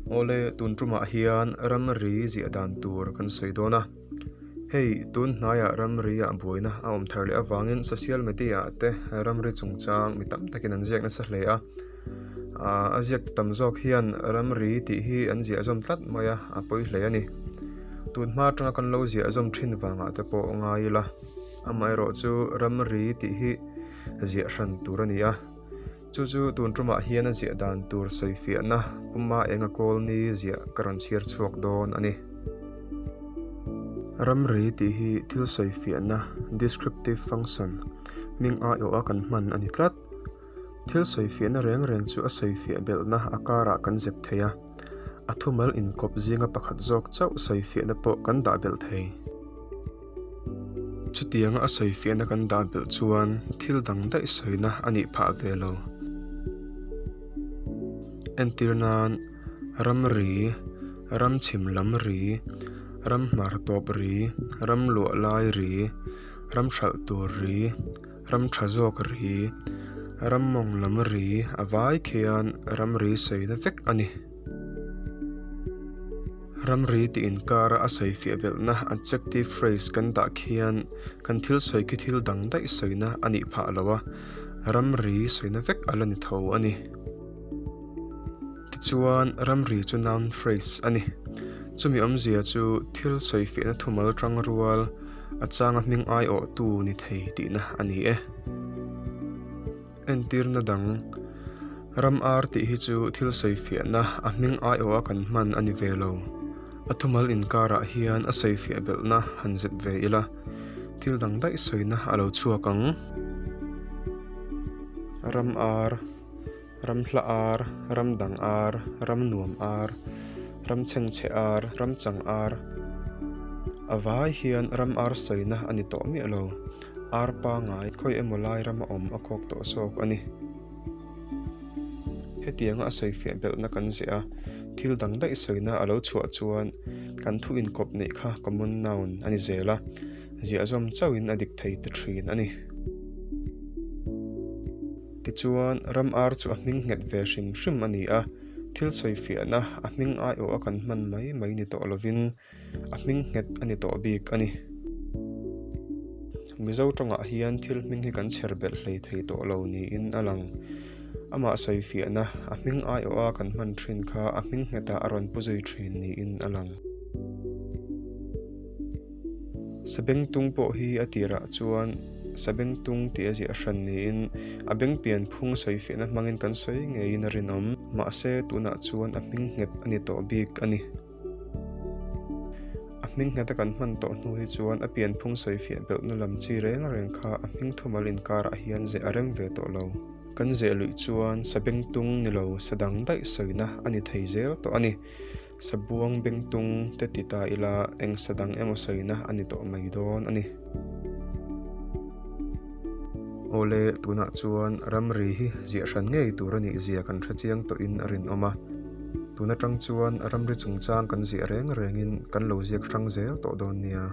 Awle, tun tumah hian ramri ziah dan tur kan sawi dawn a. Hei, tun hnaiah ramri-ah buaina a awm thar leh avangin social media-ah te ramri chungchang mi tam takin an ziak nasa hle a. A ziaktu tam zawk hian ramri tih hi an ziah zawm tlat mai a, a pawi hle a ni. Tun hma atanga kan lo ziah zawm thin vangah te pawh ngai ila, amaherawhchu ramri tih hi ziah hran tur a ni a. Chu chu tun tumah hian a ziah dan tur sawifiahna puma enga kawl ni ziah ka rawn chhiar chhuak dawn a ni. Ramri tih hi thil sawifiahna, descriptive function, hming aiawha kan hman a ni tlat. Thil sawifiahna reng reng chu a sawifiah belhna a karah kan zep thei a, a thumal inkawp zinga pakhat zawk chauh sawifiahna pawh kan dah belh thei. Chutianga a sawifiahna kan dah belh chuan thil dang daih sawina a nih phah ve lo. Entir nan, ramri, ram chhim lam ri, ram hmar tawp ri, ram luah lai ri, ram hralh tur ri, ram tha zawk ri, ram mawng lam ri a vai khian ramri sawina vek a ni. Ramri tih inkara a sawifiah belhna adjective phrase kan dah khian kan thil sawi khi thil dang daih sawina a nih phah lo a, ramri sawina vek a la ni tho a ni. Tichuan, ramri chu noun phrase a ni. Chumi awmzia chu thil sawifiahna thumal tang rual a changa hming aiawhtu ni thei tihna a ni e. Entirna dang, Ram ar tih hi chu thil sawifiahna a hming aiawha kan hman a ni ve lo. A thumal inkarah hian a sawifiah belhna han zep ve ila, thil dang daih sawina a lo chhuak ang. Ram ar, ram hla ar, ram dang ar, ram nuam ar, ram chhengchhe ar, ram chang ar. A vai hian ram ar sawina a ni tawh miah lo. Ar pangai khawi emaw lai rama awm a kawk tawh zawk a ni. Hetianga a sawifiah belhna kan ziah a, thil dang daih sawina a lo chhuah chuan kan thu inkawp neih kha common noun a ni zel a, ziahzawm chauhin a dik thei ta thin a ni. Tichuan, ram ar chu a hming nghet ve hrim hrim a ni a, thil sawifiahna a hming aiawh a kan hman mai mai ni tawh lovin, A hming nghet a ni tawh bik a ni. Mizo tawngah hian thil hming hi kan chher belh hlei thei tawh lo niin a lang. Amah sawifiahna, a hming aiawha kan hman thin kha a hming nghetah a rawn pu zui thin niin a lang. Sabengtung pawh hi a tirah chuan Sabengtung tih a ziah hran niin a beng pianphung sawifiahna hmangin kan sawi ngeiin a rinawm. Mahse, tunah chuan a hming nghet a ni tawh bik a ni. A hming ngheta kan hman tawh hnu hi chuan a pianphung sawifiah belhna lam chi reng reng kha a hming thumal inkarah hian zeh a rem ve tawh lo. Kan zeh luih chuan sa bengtung ni lo sa dang daih sawina a ni thei zel tawh a ni. Sa buang bengtung te ti ta ila eng sa dang emaw sawina a ni tawh mai dawn a ni. Awle, tunah chuan ramri hi ziah hran ngei tur a nih zia kan hre chiang tawhin a rinawm a. Tun atang chuan ramri chungchang kan ziah reng rengin kan lo ziak hrang zel tawh dawn nia.